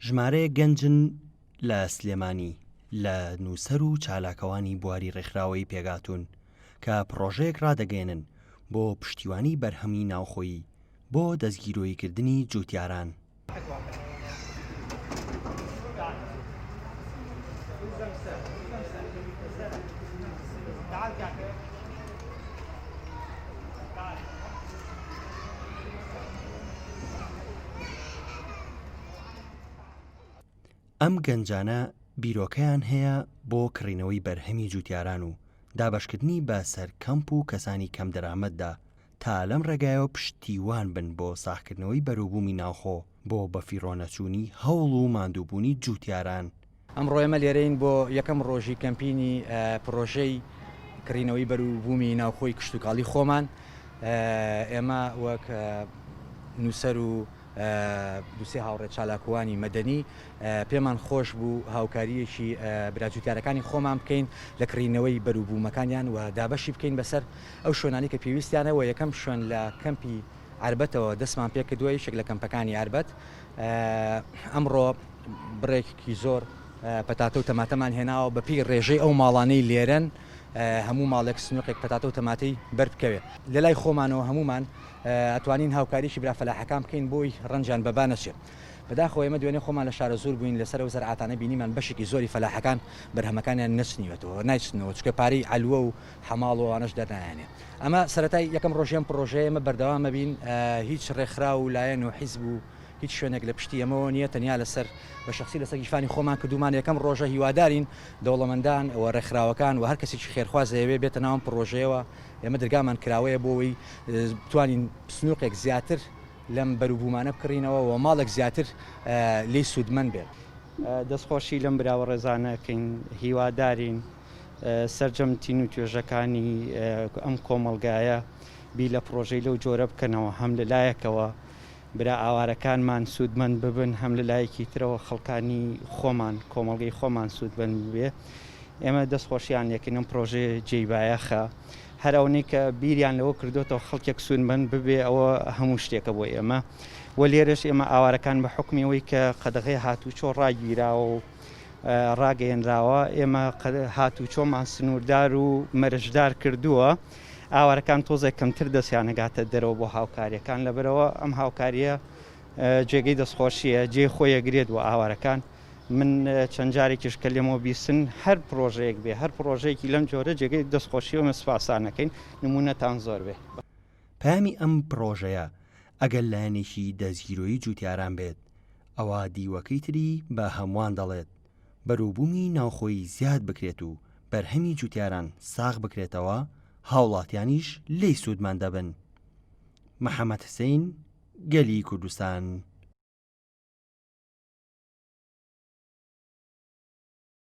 ژمارەیەک گەنجن لە سلێمانی لە نووسەر و چالاکەوانی بواری ڕێکخراوەیی پێکهاتوون کە پڕۆژەیەک ڕادەگەیەنن بۆ پشتیوانی بەرهەمی ناوخۆیی بۆ دەستگیرۆییکردنی جووتیاران. ئەم گەنجانە بیرۆکەیان هەیە بۆ کڕینەوەی بەرهەمی جوتیاران و دابەشکردنی بە سەر کەمپ و کەسانی کەمدەرامەتدا تا لەم ڕێگایەوە پشتیوان بن بۆ ساغکردنەوەی بەروبوومی ناوخۆ بۆ بەفیڕۆنەچوونی هەوڵ و ماندووبوونی جووتیاران. ئەمڕۆ ئێمە لێرەین بۆ یەکەم ڕۆژی کەمپینی پڕۆژەی کڕینەوەی بەروبوومی ناوخۆی کشتوکاڵی خۆمان. ئێمە وەک نووسەر و دووسێ هاوڕێ چالاکوانی مەدەنی پێمان خۆش بوو هاوکارییەکی برا جوتیارەکانی خۆمان بکەین لە کڕینەوەی بەروبوومەکانیان و دابەشی بکەین بەسەر ئەو شوێنانەی کە پێویستیانە و یەکەم شوێن لە کەمپی عەربەتەوە دەستمان پێکردووە یەکێک لە کەمپەکانی عەربەت ئەمڕۆ بڕێکی زۆر پەتاتە و تەماتەمان هێناوە بەپێی ڕێژەی ئەو ماڵانەی لێرەن هەموو ماڵێک سنوقێک پەتاتە و تەماتەی بەر بکەوێت لەلای خۆمانەوە هەمومان ئەتوانین هاوکاریی برا فەلاحەکان بکەین بۆی ڕەنجیان بەبا نەچێت. بەداخەوە ئێمە دوێنێ خۆمان لە شارەزوور بووین لەسەر ئەو زەرعاتانە بینیمان بەشێکی زۆری فەلاحەکان بەرهەمەکانیان نەچنیوەتەوە نایچننەوە چونکە پارەی عەلوە و حەماڵ و ئەوانەش دەرنایەنێ. ئەمە سەرەتای یەکەم ڕۆژی ئەم پڕۆژەیە ئێمە بەردەوام ئەبین هیچ ڕێکخراو و لایەن و حیزب و هیچ شوێنێک لە پشتی ئێمەوە نییە تەنیا لەسەر بە شەخسی لەسەر گیرفانی خۆمان کردوومانە یەکەم ڕۆژە هیوادارین دەوڵەمەندان و ڕێکخراوەکان و هەر کەسێکی خێرخواز دەیەوێ بێتە ناو ئەم پڕۆژەیەوە ئێمە دەرگامان کراوەیە بۆ ئەوەی بتوانین سنووقێک زیاتر لەم بەروبوومانە بکڕینەوە و ماڵێک زیاتر لێی سوودمەند بێت. دەستخۆشی لەم برا بەڕێزانە ئەکەین، هیوادارین سەرجەم تین و توێژەکانی ئەم کۆمەڵگایە بیر لە پڕۆژەی لەو جۆرە بکەنەوە، هەم لە لایەکەوە برا ئاوارەکانمان سوودمەند ببن، هەم لە لایەکی ترەوە خەڵکانی خۆمان، کۆمەڵگەی خۆمان سوودمەند ببێ. ئێمە دەست خۆشیان لێکەین ئەم پرۆژەیە جێی بایەخە. هەر ئەوەنەی کە بیریان لەوە کردۆتەوە خەڵکێک سوودمەند ببێ ئەوە هەموو شتێکە بۆ ئێمە. و لێرەش ئێمە ئاوارەکان بە حوکمی ئەوەی کە قەدەغەی هاتووچۆ ڕاگیراوە و ڕاگەیەنراوە، ئێمە هاتووچۆمان سنووردار و مەرجدار کردووە، ئاوارەکان تۆزێک کەمتر دەستیان ئەگاتە دەرەوە بۆ هاوکارییەکان، لەبەرئەوە ئەم هاوکارییە جێگەی دەستخۆشییە، جێی خۆی ئەگرێت بۆ ئاوارەکان. من چەند جارێکیش کە لێمەوە بیستن هەر پڕۆژەیەک بێ، هەر پڕۆژەیەکی لەم جۆرە جێگەی دەستخۆشییە و ئێمە سوپاستان ئەکەین، نموونەتان زۆر بێ. پەیامی ئەم پڕۆژەیە ئەگەر لایەنێکی دەستگیرۆیی جووتیاران بێت، ئەوا دیوەکەی تری بە هەمووان دەڵێت، بەروبوومی ناوخۆیی زیاد بکرێت و بەرهەمی جووتیاران ساغ بکرێتەوە، هاوڵاتیانیش لێی سوودمەند دەبن. محەمەد حسین، گەلی کوردستان.